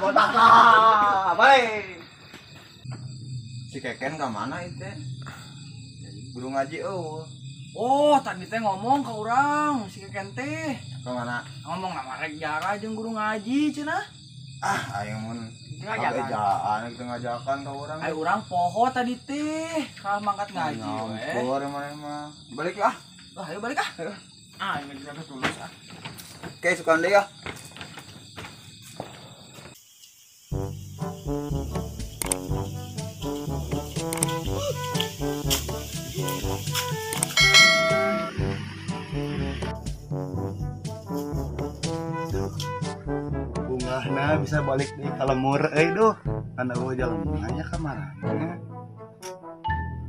Botak lah. Balik. Si Keken ka mana itu? Guru ngaji eueuh. Oh, tadi teh ngomong ke urang si Keken teh. Ka mana? Ngomong nama rek jarah jeung guru ngaji cenah. Ah, aing mun ngajakan gitu ngajakan ka urang. Ai urang poho tadi teh, kalah mangkat ngaji we. Ngampur maneh mah. Balik lah. Lah, ayo balik ah. Ah, ini geus tulus ah. Oke, sukan deui ah. Bungahna bisa balik di kalemur euy duh. Kan eueuh jalan nya ka marana.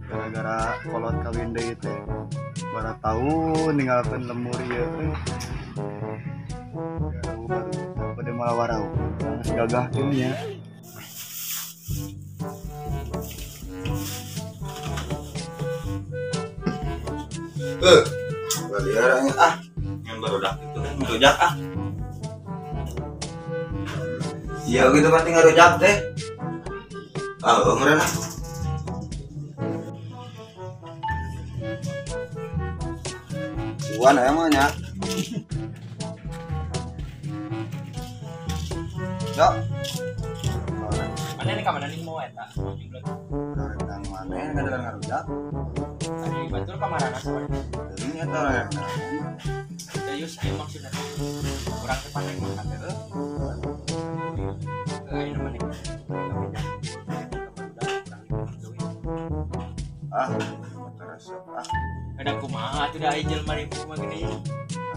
Gara-gara kolot kawin deui teh. Bara tahun ninggalkeun lemur ieu euy. Baru pada malah warau. Geus gagah teh nya. Baliaranya ah. Yang barudak itu kan ngerujak ah. Iya gitu pasti ngerujak teh. Ah, meureun ah. Cuan aya mah nya. Yo. Mana nih ka mana nih mau eta? Nang mana ngadalan ngarujak? Ari batur ka marana sabarnya? Teuing eta rek. Serius aing maksudna. Urang teh pandai makan teh heuh. Aing mah nih. Ah, terus ah. Ada kumaha atuh da aing jelema ribu mah gini.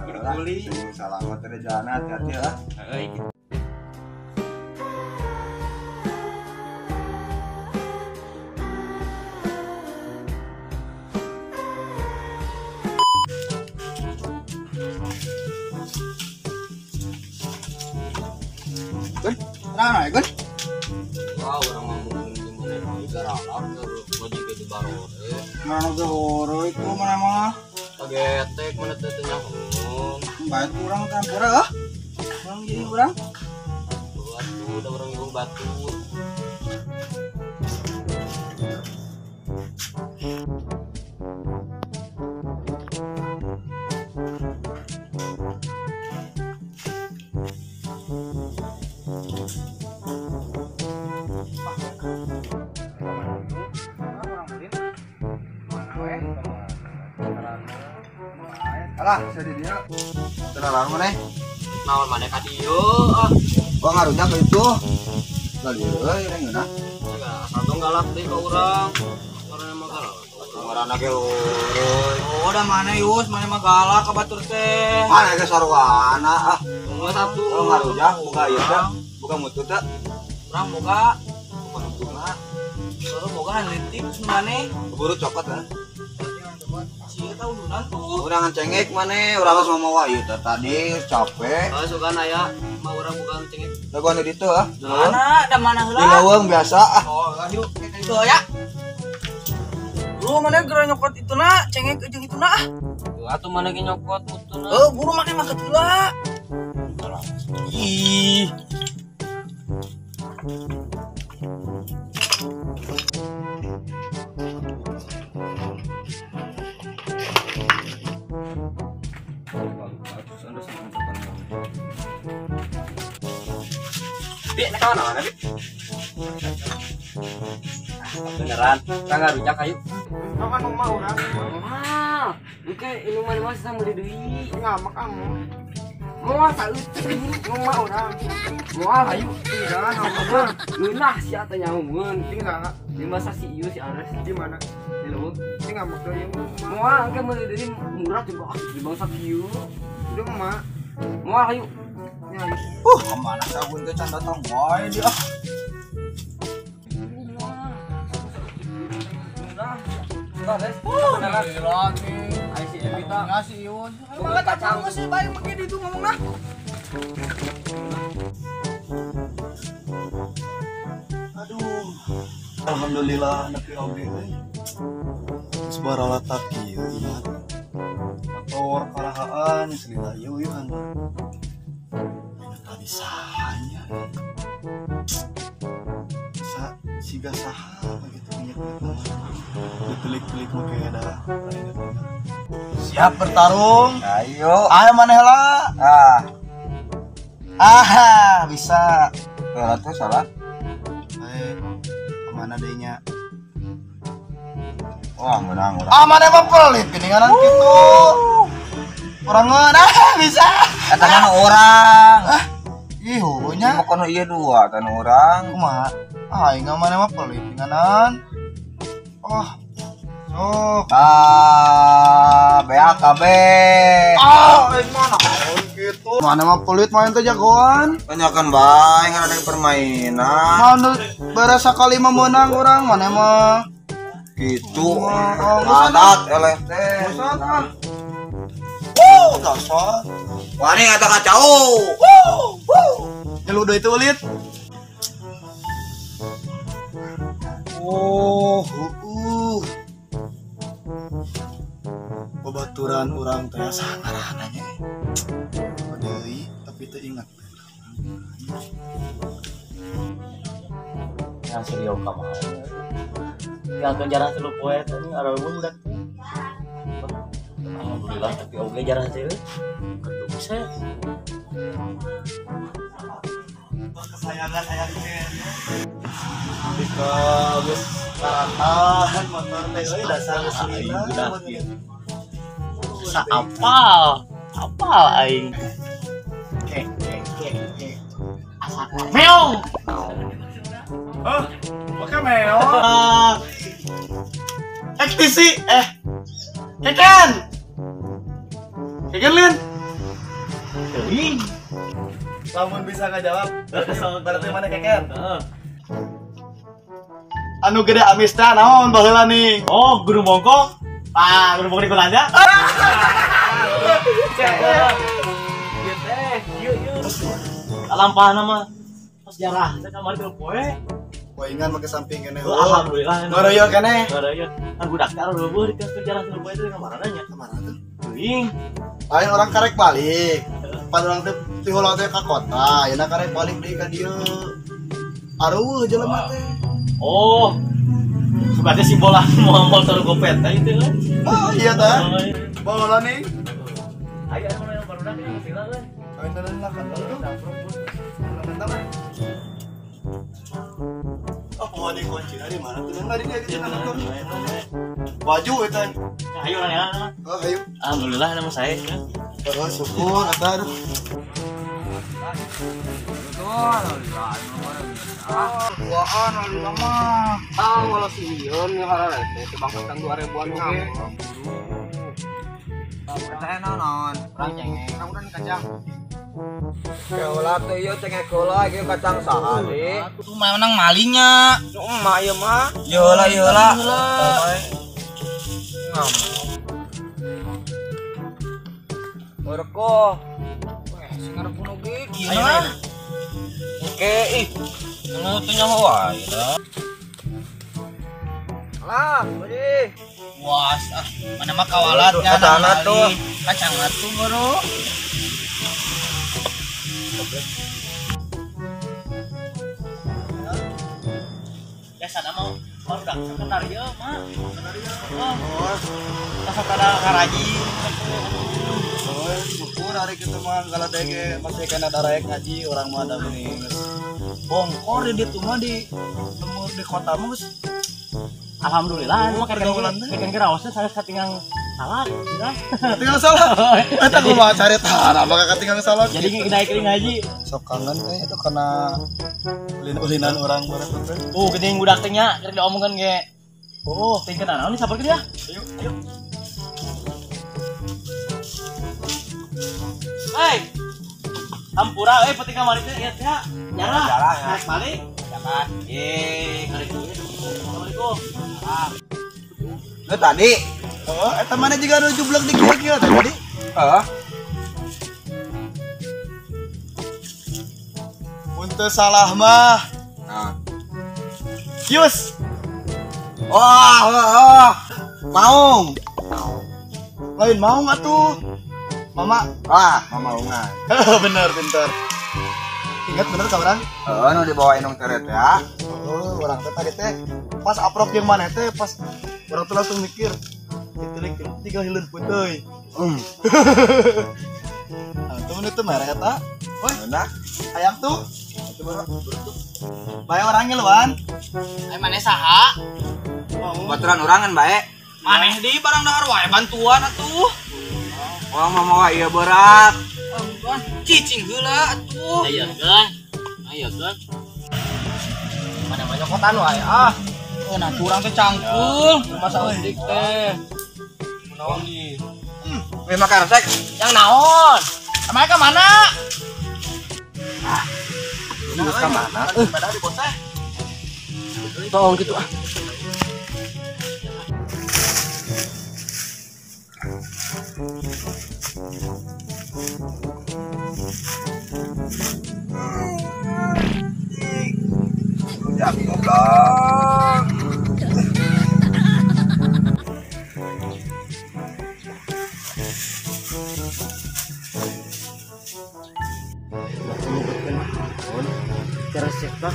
Kudu kuli. Salamat teh jalan hati-hati ah. Heuh. Gun, tenang Gun. Wah, orang mah mun mana garalak ngaji di barore. Mana ge hore itu mana mah? Kagetek mana teh teh nyaho. Bae urang campur ah. Urang jadi urang. Batu, da urang ngiung batu. Alah, saya di dia. Tenang maneh. Naon maneh ka dieu ah. Gua ngarujak itu. Lah ieu euy ngeunah. Asal tong galak deui ka urang. Urang mah galak. Ngaranna ge euy. Oh, da maneh Yus, maneh mah galak ka batur teh. Maneh ge sarwana ah. Tunggu satu. Oh, ngarujak boga ieu teh. Boga mutu teh. Urang boga boga mutuna. Baru boga leutik maneh. Keburu cokot ah. Sia tau udunan tuh. Urang cengek maneh, urang geus mawa ieu teh tadi capek. Oh, sugan aya mah urang bukan cengek. Dagoan di ditu ah. Mana? Da mana heula? Di leuweung biasa ah. Oh, yuk itu ya. Buru maneh geura nyokot itu na, cengek jeung itu na ah. Atuh maneh ge nyokot mutuna. Heuh, buru maneh mah heula. Ih. Bi, nek kawan mana, Bi? Beneran, kita ngarujak ayo. Makan rumah urang. Ah, engke minuman mah sama di deui. Ngamak kamu. Moal saeutik rumah urang. Moal ayo. Tinggal ngomong. Ngeunah sia teh nyahoeun. Tinggal. Di masa si ieu si Ares. Di mana? Di leuweung. Sing ngamak deui. Moal engke meuli deui murah coba di bangsa kieu. Di emak. Moal ayo. Kemana sabun teh can datang wae dia. Malah kacang sih bae make ditu ngomongna. Aduh. Alhamdulillah nepi oge euy. Geus baralatak kieu ieu. Motor karahaan selila ieu ieu. Tadi sahanya. Siga saha gitu inget-inget. Ditelik-telik mah kayak ada. Siap bertarung. Ayo. Ayo maneh lah. Ah. Ah, bisa. Salah tuh salah. Eh, kemana dehnya? Wah, menang urang. Ah, maneh mah pelit geuningan kitu. Urang ah bisa. Eta mah urang. Ah. Ih, heueuh nya. Mah ieu dua tan urang. Kumaha? Ah, aing mah maneh mah pelit geuningan. Oh. Sok. Ah, BAKB. Ah, aing mah naon kitu. Mana mah pelit main teh jagoan. Tanyakan bae ngan ada permainan. Mana beres sakali mah meunang urang mana mah. Gitu. Adat eleh teh. Wuh, dasar. Wani ngata kacau. Wuh, wuh. Nyelu deui teh ulit. Oh, Babaturan urang teh sangarana nya. Deui tapi teu ingat. Yang serius ka mah. Tinggalkeun jarah 3 poe teh areuweung budak teh. Alhamdulillah tapi oge jarah teh ketuk saya. Kesayangan hayang teh. Dika geus tahan motor teh euy dasar geus lila. Sa apal, apal aing. Ke asa meong. Oh, oke meong. XTC Keken. Keken Lin. Teuing. Lamun bisa ngajawab, berarti mana Keken? Heeh. Anu gede amista naon baheula nih? Oh, Gunung Bongkok. Ah, Gunung Bongkok di Kulanja. Ieu teh, ieu ieu. Lampahna mah sejarah teh kamari 3 poe. Poingan make samping keneh. Alhamdulillah. Ngoroyok keneh. Ngoroyok. Kan budak teh areueuh di sejarah 3 poe teh kamarana nya. Kamarana tuh? Teuing. Lain orang karek balik. Pan urang teh ti heula teh ka kota, ayeuna karek balik deui ka dieu. Areueuh jelema teh. Oh. Suka teh si bola mau motor gopet teh itu kan. Oh iya tah. Bola nih. Ayo anu yang barudak ini sila euy. Ayo tenan lah kan. Oh, poho di kunci di mana tuh? Tadi dia gitu nonton. Baju eta. Ayo orang ya. Oh, ayo. Alhamdulillah nama saya. Oh, syukur eta aduh. Duaan alhamdulillah mah. Ah, kalau sieun ya teh bangkatan 2000-an oge. Teh naon? Urang cengek, urang kacang. Keula teh ieu cengek heula ieu kacang saha deui? Tuh mah menang malingnya. Nu emak ieu mah. Ieu heula ieu heula. Ngamuk. Orko. Weh, sing arep bunuh ge kieu mah. Oke, ih. Nu teu nyaho wae dah. Alah, beuh. Was ah, mana mah kawalatnya kacang atuh. Kacang atuh bro. Biasana mah barudak sekenar ieu mah. Sekenar ieu. Oh. Asa kada karaji. Oh, syukur hari kita mah kalau dege masih kena daraek ngaji urang mah da geuning geus bongkor di ditu mah di lembur di kota mah geus. Alhamdulillah, mah keken keraosnya saya katingang salah, ya. Tinggal salah. Eta kumaha cari tanah bakal katingang salah. Jadi naik ngaji. Sok kangen teh itu karena ulin-ulinan orang barat teh. Geuning budak teh nya keur diomongkeun ge. Oh, teh kenal naon sabar dia? Ayo, ayo. Hei. Hampura euy penting kamari teh ieu teh. Jarah. Naik balik. Jangan. Eh, kali itu. Assalamualaikum. Lu tadi. Oh, eta mana juga anu jublek di kieu tadi. Heeh. Mun teu salah mah. Nah. Yus. Wah, wah, maung. Lain maung atuh. Mama. Wah, mama ungan. Bener, pinter. Ingat bener ka urang? Heeh, nu dibawa indung teret ya. Oh, Urang teh tadi teh pas aprok jeung maneh teh pas urang tuh langsung mikir ditelik tinggal hileun peuteui. Nah, temen itu merah eta. Woi, Nah, hayang tuh. Bae orangnya luan. Ai maneh saha? Baturan urangan bae. Maneh di barang dahar wae bantuan atuh. Wah, mah mawa ieu berat. Bantuan cicing heula atuh. Ayo kan. Ayo kan. Mana nyokotan wae ah. Oh, nah urang teh cangkul. Masa udik teh. Naon di? Weh makan resek. Yang naon? Emang ka mana? Geus ka mana? Sepeda di boseh. Tong gitu ah. Ya goblok. Keresek lah.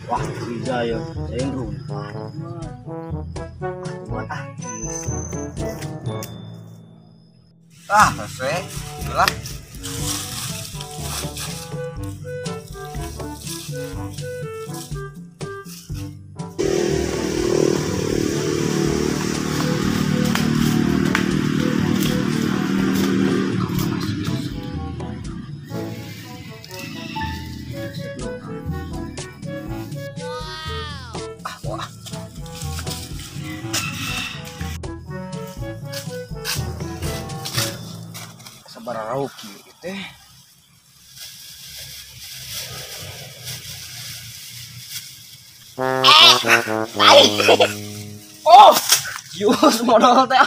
Wah, tiga ya. Saya rumpah. Ah, Ah, resek. Lah. Sabar rauki teh. Oh, yus modal teh.